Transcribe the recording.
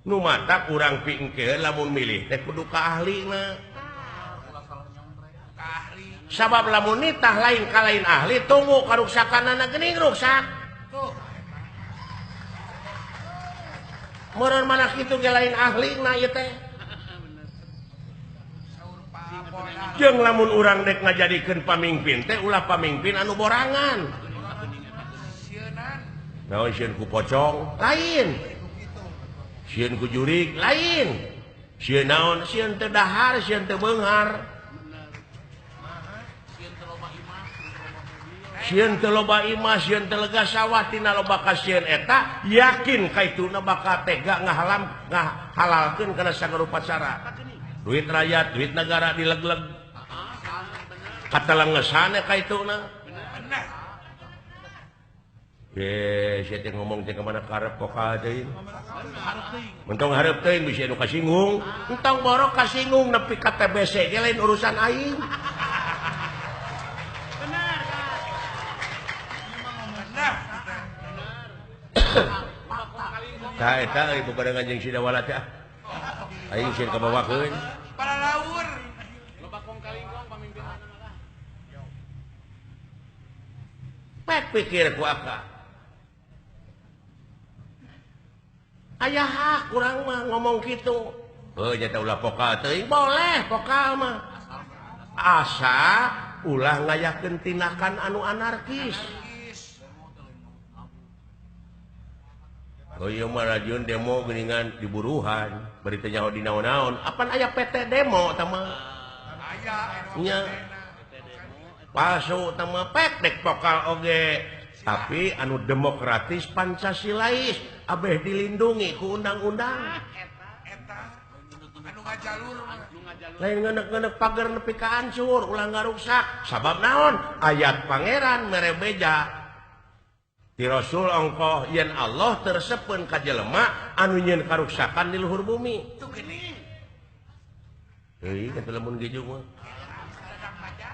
Nu matak urang pingkeun lamun milih teh kudu ka ahlina. Sabab lamun nitah lain ka lain ahli tunggu karuksakanana geuning ruksak. Meureun mana kitu ge lain ahlina ieu teh. Jeung lamun urang dek ngajadikeun pamingpin teh ulah pamingpin anu borangan. Naon sieun ku pocong? Lain. Sieun ku jurig? Lain. Sieun naon? Sieun teu dahar, sieun teu beunghar. Sieun teu loba imah, sieun teu lega sawah tina loba kasieun eta yakin kaituna bakal tega ngahalam ngahalalkeun kana sagala upacara. Duit rakyat, duit negara dileg-leg. Katalengesana kaituna. Ye, sia teh ngomong teh ka mana karep pokal teuing. Mentong hareup teuing bisi anu kasinggung. Entong borok kasinggung nepi ka TBC ge lain urusan aing. Benar. Benar. Tah eta euy bebarengan jeung Sidawala teh. Aing sieun kabawakeun. Para laur. Loba kong kalingkong pamimpinna mah. Pek pikir ku aka. Aya hak urang mah ngomong kitu. Heuh nya teh ulah pokal teuing, boleh pokal mah. Asa ulah ngayakeun tindakan anu anarkis. Oh ieu mah rajun demo geuningan diburuhan, bari teu nyaho di naon-naon. Apan aya PT demo tah mah? Aya nya. Palsu tah mah pek dek pokal oge. Tapi anu demokratis Pancasilais abeh dilindungi ku undang-undang. Eta anu ngajalur lain ngenek-ngenek pagar nepi ka hancur ulah ngaruksak. Sabab naon? Ayat pangeran mere beja ti Rasul ongkoh yen Allah tersepeun ka jelema anu nyeun karuksakan di luhur bumi. Tuh geuning. Heuy kata lamun gejo mah.